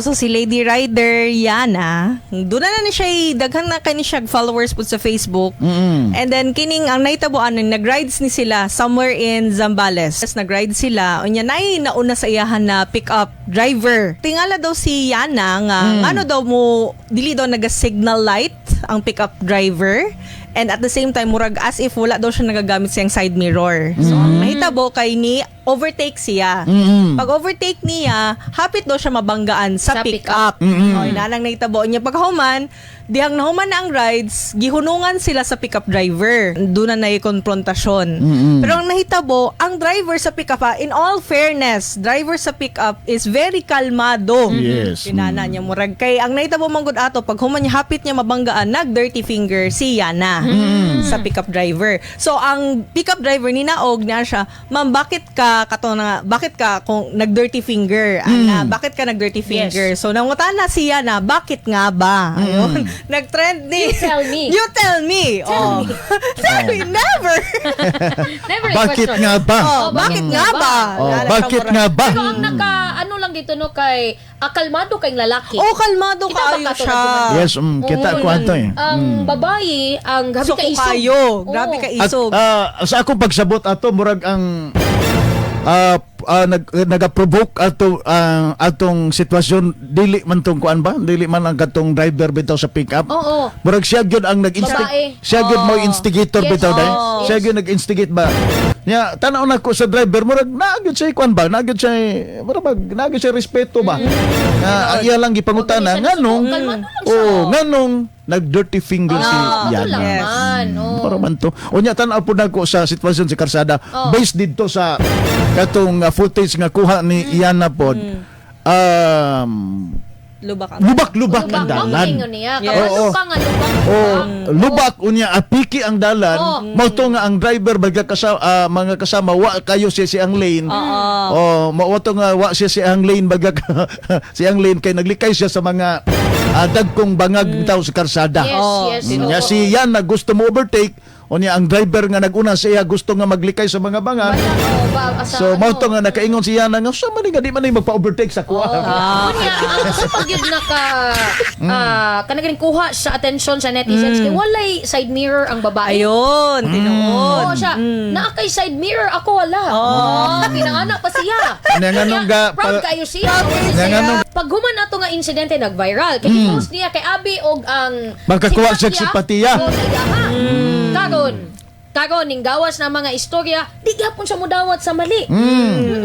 So si Lady Rider Yana, doon na ni siya, daghan na kani siya followers po sa Facebook. And then kining ang nahitabuan, nag-rides ni sila somewhere in Zambales. Nag-ride sila. Unya nay nauna sa iyahan na pick up driver. Tingala daw si Yana nga ngano daw mo dili daw naga-signal light ang pick up driver. And at the same time, murag as if wala daw siya nagagamit siyang side mirror. So, ang nahitabo kay ni overtake siya. Pag overtake niya, hapit daw siya mabanggaan sa Sa pick pick up. Oh, inanang nahitabo niya paghuman, dihang nahuman na ang rides, gihunungan sila sa pick up driver. Doon na konfrontasyon. Pero ang nahitabo, ang driver sa pick up, in all fairness, driver sa pick up is very kalmado. Pinana niya murag kay ang nahitabo man gud ato pag human niya hapit niya mabanggaan, nag dirty finger si Yana sa pickup driver. So ang pickup driver ni naog niya siya, "Ma'am, bakit ka kato na bakit ka kung nag dirty finger? Ana, bakit ka nag dirty finger?" So nangutana siya na, "Bakit nga ba?" Ayun. Nag-trend ni You tell me. You tell me. Tell Oh. me. Tell me never. Never a Bakit question. nga ba? Oh, bakit nga ba? Oh, Lala siya bakit nga ba? Pero ang naka, ano lang dito no, kay kalmado kay lalaki. Oh, kalmado Kita ba kaayo kato siya. na Yes, kita Oo. ko ato eh. Ang babae, ang grabe So, ka isog. kayo. Grabe Oo. ka At isog. sa akong pagsabot ato, murag ang nagaprovoke ato atong sitwasyon, dili man tong kuan ba, dili man ang katong driver bitaw sa pick up. Oo. Murag siya gyud ang nag Babae. siya gyud mo instigator bitaw dai. Siya gyud nag-instigate ba nya. Tan-aw nako sa driver, murag naa gyud siya kuan ba, naa gyud siya, murag naa gyud siya respeto ba. Nga ang iya lang gipangutana Huwag siya nganong nasuko, kalmado lang siya. Oh, nganong nag dirty finger si Ah, Yana. lang man. Oo. Para man to. Unya tan-aw pud nako sa sitwasyon sa karsada based didto sa katong footage nga kuha ni Yana pod. Lubak ang Lubak-lubak ang Lubak, dalan. mao ingon niya. Yes. Kabalo Oo. ka nga lubak. Oh, lubak unya apiki ang dalan. Oo. Mao to nga ang driver baga mga kasama wa kayo siya siyang lane. Oh, mao to nga wa siya siyang lane baga siyang lane kay naglikay siya sa mga dagkong bangag bitaw sa karsada. Yes, yes. Oo. Nya si Yan na gusto mo overtake, unya ang driver nga naguna sa iya gusto nga maglikay sa mga bangag. Bala, oh, ba, asa, So mao ano. to nga nakaingon si Yana nga sa man ni nga di man ni magpa-overtake sa kuha. Oo. Unya, ang sa pagyud naka kanang kuha sa attention sa netizens kay walay side mirror ang babae. Ayun, tinuod. Oo siya. Naa kay side mirror, ako wala. Oh, pinangana pa siya. Nya nganong Kaya, proud kayo siya. Nya nganong Pag human ato nga insidente nag-viral. Kay post niya kay Abi og ang Magkakuha siya simpatiya. Oo, sa iyaha. Karon, karon ning gawas na mga istorya, di gyapon siya mudawat sa mali.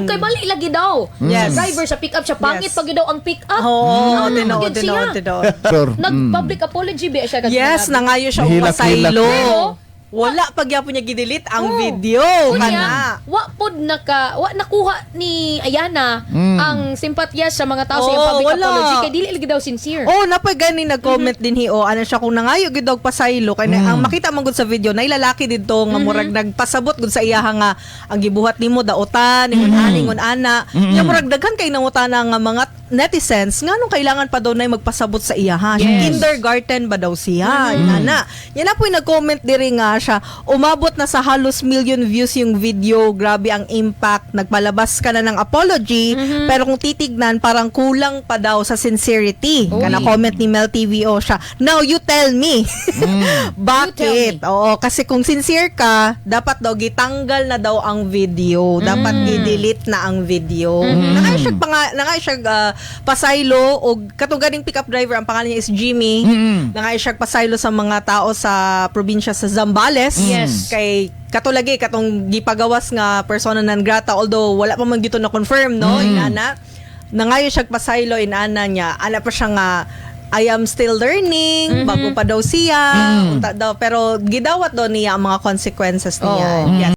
Kay mali lagi daw. Sa driver sa pick up siya pangit pag daw ang pick up. Oo, Ano tinuod, gyud siya? tinuod, tinuod. Sure. Nag-public apology ba siya? Yes, nangayo siya og Nihilak-hilak. pasaylo. Pero, Wala pagyapon niya gidelete ang Oo. video. Unya, Kana. wa pod naka wa nakuha ni Ayana ang simpatya sa mga tao sa iyang Oo, public wala. apology kay dili lagi daw sincere. Oh, napay gani nag-comment din hi oh, ano siya kung nangayo gid og pasaylo kay ang makita man gud sa video nay lalaki didto nga murag nagpasabot gud sa iyaha nga ang gibuhat nimo daotan ingon ani ingon ana. Nya murag daghan kay nangutana nga mga netizens nganong kailangan pa daw nay magpasabot sa iyaha. Kindergarten ba daw siya? Inana. Nya na po'y nag-comment diri nga siya, umabot na sa halos million views yung video, grabe ang impact, nagpalabas ka na ng apology, pero kung titignan parang kulang pa daw sa sincerity. Uy. Kana comment ni Mel TVO siya. Now you tell me. Bakit? You tell Oo, kasi kung sincere ka, dapat daw gitanggal na daw ang video. Dapat i-delete na ang video. Nangay siya nangay siya pasaylo og katong ganing pickup driver, ang pangalan niya is Jimmy. Nangay siya pasaylo sa mga tao sa probinsya sa Zambales. Kay katulagi katong gipagawas nga persona non grata, although wala pa man gito na confirm no, inana. Nangayo siya pasaylo inana niya. Ana pa siya nga I am still learning, bago pa daw siya, unta daw, pero gidawat daw niya ang mga consequences niya. Oo. Yes.